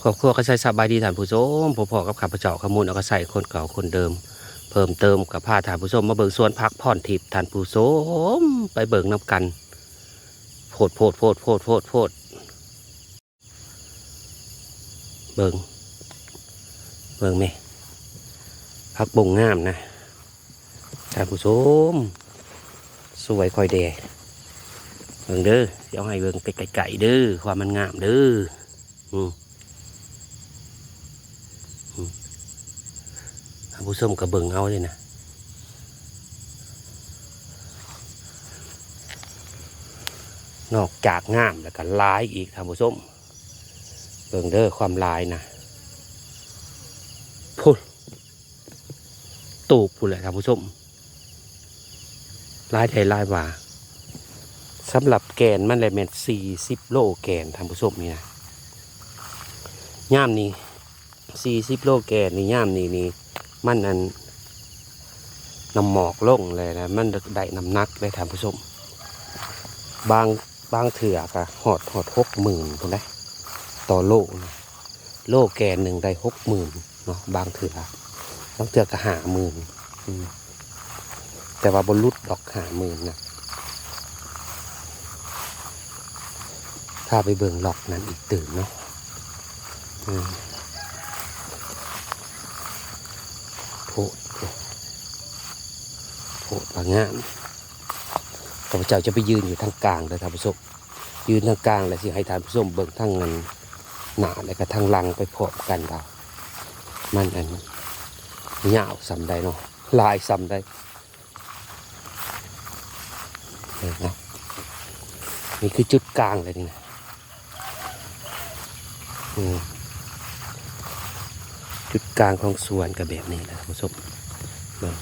ຄອບຄົວກະໄຊ ສະບາຍດີທ່ານຜູ້ຊົມ, ພົບພໍ້ກັບຂ້າພະເຈົ້າ ຄຳມູນ ອາກະໄຊ ຄົນເກົ່າຄົນເດີມ. ເພີ່ມເຕີມກະພາທ່ານຜູ້ຊົມມາເບິ່ງສວນຜັກພອນທິບ ທ່ານຜູ້ຊົມ ໄປເບິ່ງນຳກັນ. ໂພດ ໂພດ ໂພດ ໂພດ ໂພດ ໂພດ. ເບິ່ງ ເບິ່ງແມະ ຜັກບົ້ງງາມນະ ທ່ານຜູ້ຊົມ ຊ່ວຍຂ້ອຍແດ່. ເບິ່ງເດີ ຊິເອົາໃຫ້ເບິ່ງແຕ່ໄກໆເດີ ຄວາມມັນງາມເດີ. ອືມ ອືມ ທ່ານຜູ້ຊົມກະເບິ່ງເອົາເດີນະ. ນອກຈາກງາມແລ້ວກະຫຼາຍອີກ ທ່ານຜູ້ຊົມ. ເບິ່ງເດີ ຄວາມຫຼາຍນະ ພຸ້ນ ຕູບພຸ້ນແຫຼະທ່ານຜູ້ຊົມ, ຫຼາຍແທ້ຫຼາຍວ່າ. ສຳລັບແກ່ນມັນແຫຼະແມ່ນສີ່ສິບໂລແກ່ນ ທ່ານຜູ້ຊົມ ນີ້ນະ. ຍາມນີ້ສີ່ສິບໂລແກ່ນນີ້ ຍາມນີ້ນີ້ ມັນອັນ ນ້ຳໝອກລົງແລ້ວນະ ມັນໄດ້ນ້ຳໜັກເດ້ທ່ານຜູ້ຊົມ. ບາງ ບາງເທື່ອກະຮອດ ຮອດຫົກໝື່ນພຸ້ນເດ້ ຕໍ່ໂລນະ. ໂລແກ່ນໜຶ່ງໄດ້ຫົກໝື່ນເນາະ ບາງເທື່ອ ບາງເທື່ອກະຫ້າໝື່ນ. ອືມ ແຕ່ວ່າບໍ່ຫຼຸດດອກຫ້າໝື່ນນະ. ພາໄປເບິ່ງລັອກນັ້ນອີກຕື່ມເນາະ. ອືມ ໂພດ ໂພດວ່າງາມ. ຂ້າພະເຈົ້າຈະໄປຢືນຢູ່ທາງກາງເດີທ່ານຜູ້ຊົມ, ຢືນທາງກາງແລ້ວຊິໃຫ້ທ່ານຜູ້ຊົມເບິ່ງທັງອັນໜ້າ ແລ້ວກະທັງຫຼັງໄປພ້ອມກັນວ່າ ມັນອັນຍາວສ່ຳໃດເນາະ ຫຼາຍສ່ຳໃດ. ນີ້ນະ ນີ້ຄືຈຸດກາງເລີຍນີ້ນະ. ອືມ ຈຸດກາງຂອງສວນກະແບບນີ້ແຫຼະທ່ານຜູ້ຊົມ ເບິ່ງ.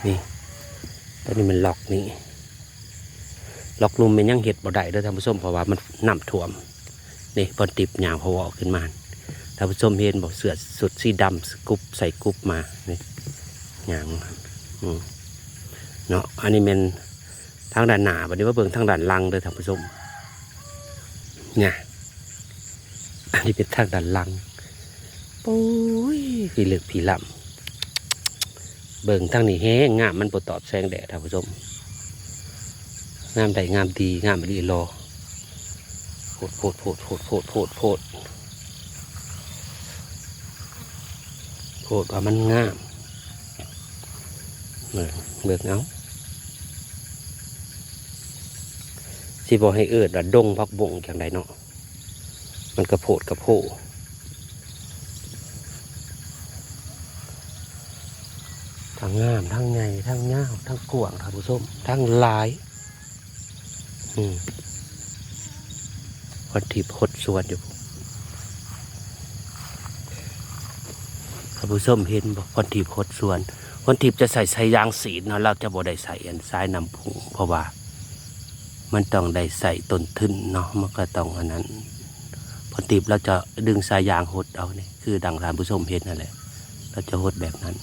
ນີ້ ໂຕນີ້ແມ່ນລັອກນີ້ ລັອກລຸ່ມແມ່ນຍັງເຮັດບໍ່ໄດ້ເດີທ່ານຜູ້ຊົມ ເພາະວ່າມັນນ້ຳຖ້ວມ. ນີ້ ພອນທິບຍ່າງພະວອຂຶ້ນມາ ທ່ານຜູ້ຊົມເຫັນບໍ່? ເສື້ອຊຸດສີດຳ ກຸບ ໃສ່ກຸບມາ ນີ້ ຍ່າງ ອືມ ເນາະ. ອັນນີ້ແມ່ນທາງດ້ານໜ້າ, ບາດນີ້ມາເບິ່ງທາງດ້ານຫຼັງເດີທ່ານຜູ້ຊົມ ນະ. ອັນນີ້ເປັນທາງດ້ານຫຼັງ. ໂອ້ຍ ພິລຶກພິລຳ. ເບິ່ງທາງນີ້ແຮງງາມ ມັນບໍ່ຕອບແສງແດດທ່ານຜູ້ຊົມ. ງາມໄດ້ງາມດີ ງາມອີ່ຫຼີຫຼໍ່. ໂພດ ໂພດ ໂພດ ໂພດ ໂພດ ໂພດ ໂພດ ໂພດວ່າມັນງາມ. ເບິ່ງ ເບິ່ງເອົາ ຊິບໍ່ໃຫ້ເອີ້ນວ່າດົງຜັກບົ້ງຈັ່ງໃດເນາະ. ມັນກະໂພດກະໂພ ທັງງາມ ທັງໃຫຍ່ ທັງຍາວ ທັງກວ້າງ ທ່ານຜູ້ຊົມ ທັງຫຼາຍ. ອືມ ພອນທິບຫົດສວນຢູ່ ທ່ານຜູ້ຊົມເຫັນບໍ່? ພອນທິບຫົດສວນ ພອນທິບຈະໃຊ້ສາຍຢາງສີດເນາະ, ລາວຈະບໍ່ໄດ້ໃຊ້ອັນສາຍນ້ຳພຸ້ງ ເພາະວ່າ ມັນຕ້ອງໄດ້ໃຊ້ຕົ້ນທຶນເນາະ, ມັນກະຕ້ອງອັນນັ້ນ. ພອນທິບລາວຈະດຶງສາຍຢາງຫົດເອົານີ້ ຄືດັ່ງທ່ານຜູ້ຊົມເຫັນຫັ້ນແຫຼະ, ລາວຈະຫົດແບບນັ້ນ.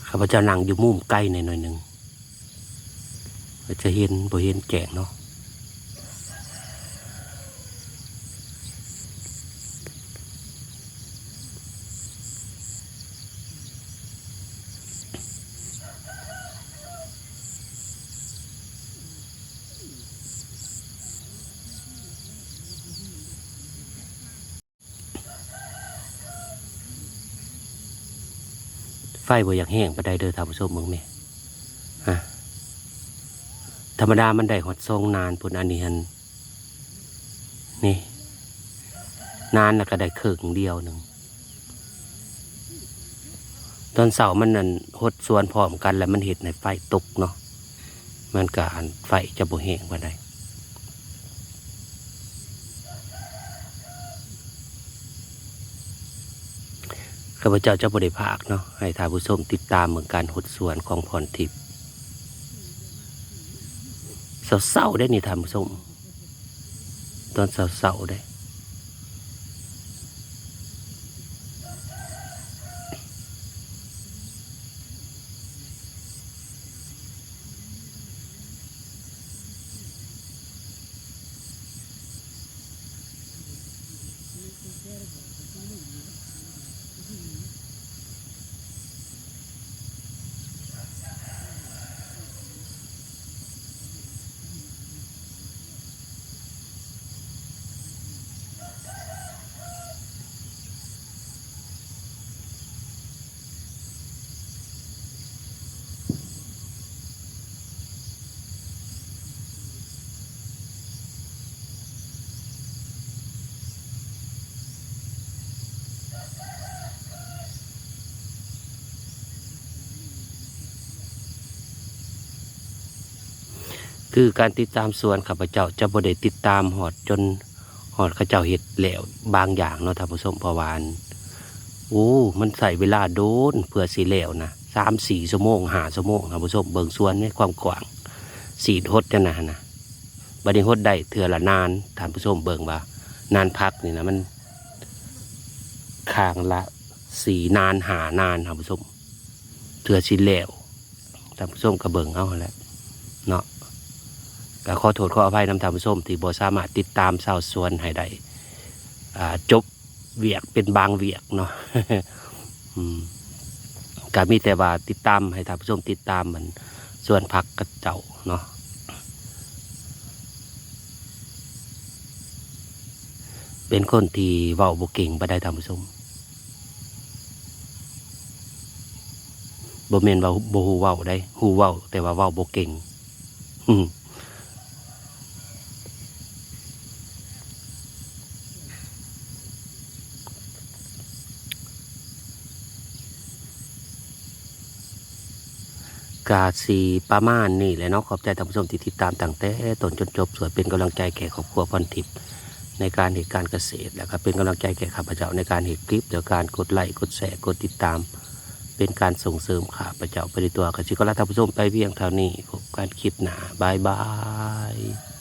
ຂ້າພະເຈົ້ານັ່ງຢູ່ມຸມໄກແດ່ໜ້ອຍໜຶ່ງ ຈະເຫັນ ບໍ່ເຫັນແຈ້ງເນາະ. ໄຟບໍ່ຢາກແຮງປານໃດເດີທ່ານຜູ້ຊົມ ເບິ່ງແມະ ຮະ ທຳມະດາມັນໄດ້ຮອດສອງນານພຸ້ນ, ອັນນີ້ຫັ້ນ ນີ້ ນານລະກະໄດ້ເຄິ່ງດຽວໜຶ່ງ. ຕອນເຊົ້າມັນນັ້ນຫົດສວນພ້ອມກັນ ແລ້ວມັນເຮັດໃຫ້ໄຟຕົກເນາະ, ມັນກະ ອັນ ໄຟຈະບໍ່ແຮງປານໃດ. ຂ້າພະເຈົ້າຈະບໍ່ໄດ້ພາກເນາະ, ໃຫ້ທ່ານຜູ້ຊົມຕິດຕາມເບິ່ງການຫົດສວນຂອງພອນທິບ. ເຊົ້າໆເດ້ນີ້ທ່ານຜູ້ຊົມ, ຕອນເຊົ້າໆເດ້. ຄືການຕິດຕາມສວນ ຂ້າພະເຈົ້າຈະບໍ່ໄດ້ຕິດຕາມຮອດຈົນ ຮອດເຂົາເຈົ້າເຮັດແລ້ວບາງຢ່າງເນາະທ່ານຜູ້ຊົມ ເພາະວ່າ ອັນ ໂອ້ ມັນໃຊ້ເວລາດົນເພື່ອຊິແລ້ວນະ ສາມສີ່ຊົ່ວໂມງ ຫ້າຊົ່ວໂມງ ທ່ານຜູ້ຊົມ ເບິ່ງສວນໃນຄວາມກວ້າງ ສີດຫົດຈັ່ງນັ້ນນະ ບັດນີ້ຫົດໄດ້ເທື່ອລະນານ ທ່ານຜູ້ຊົມເບິ່ງວ່າ ນານຜັກນີ້ນະ ມັນຂ້າງລະສີ່ນານ ຫ້ານານ ທ່ານຜູ້ຊົມ ເທື່ອຊິແລ້ວ ທ່ານຜູ້ຊົມກໍເບິ່ງເອົາຫັ້ນແຫຼະເນາະ. ກໍຂໍໂທດຂໍອະໄພນຳທ່ານຜູ້ຊົມທີ່ບໍ່ສາມາດຕິດຕາມຊາວສວນໃຫ້ໄດ້ ອ່າ ຈົບວຽກເປັນບາງວຽກເນາະ ອືມ ກໍມີແຕ່ວ່າຕິດຕາມ ໃຫ້ທ່ານຜູ້ຊົມຕິດຕາມມັນສວນຜັກຂະເຈົ້າເນາະ. ເປັນຄົນທີ່ເວົ້າບໍ່ເກັ່ງປານໃດທ່ານຜູ້ຊົມ ບໍ່ແມ່ນວ່າບໍ່ຮູ້ເວົ້າໃດ ຮູ້ເວົ້າ ແຕ່ວ່າເວົ້າບໍ່ເກັ່ງ. ກະຊິປະມານນີ້ແຫຼະເນາະ. ຂອບໃຈທ່ານຜູ້ຊົມທີ່ຕິດຕາມຕັ້ງແຕ່ຕົ້ນຈົນຈົບ ຊ່ວຍເປັນກຳລັງໃຈແກ່ຄອບຄົວພອນທິບໃນການເຮັດການກະເສດ ແລ້ວກໍເປັນກຳລັງໃຈແກ່ຂ້າພະເຈົ້າໃນການເຮັດຄລິບ ໂດຍການກົດໄລກ໌ ກົດແຊ ກົດຕິດຕາມ ເປັນການສົ່ງເສີມຂ້າພະເຈົ້າໄປໃນຕົວ. ກໍຊິຂໍລາທ່ານຜູ້ຊົມໄປພຽງເທົ່ານີ້. ພົບກັນຄລິບໜ້າ. ບາຍບາຍ.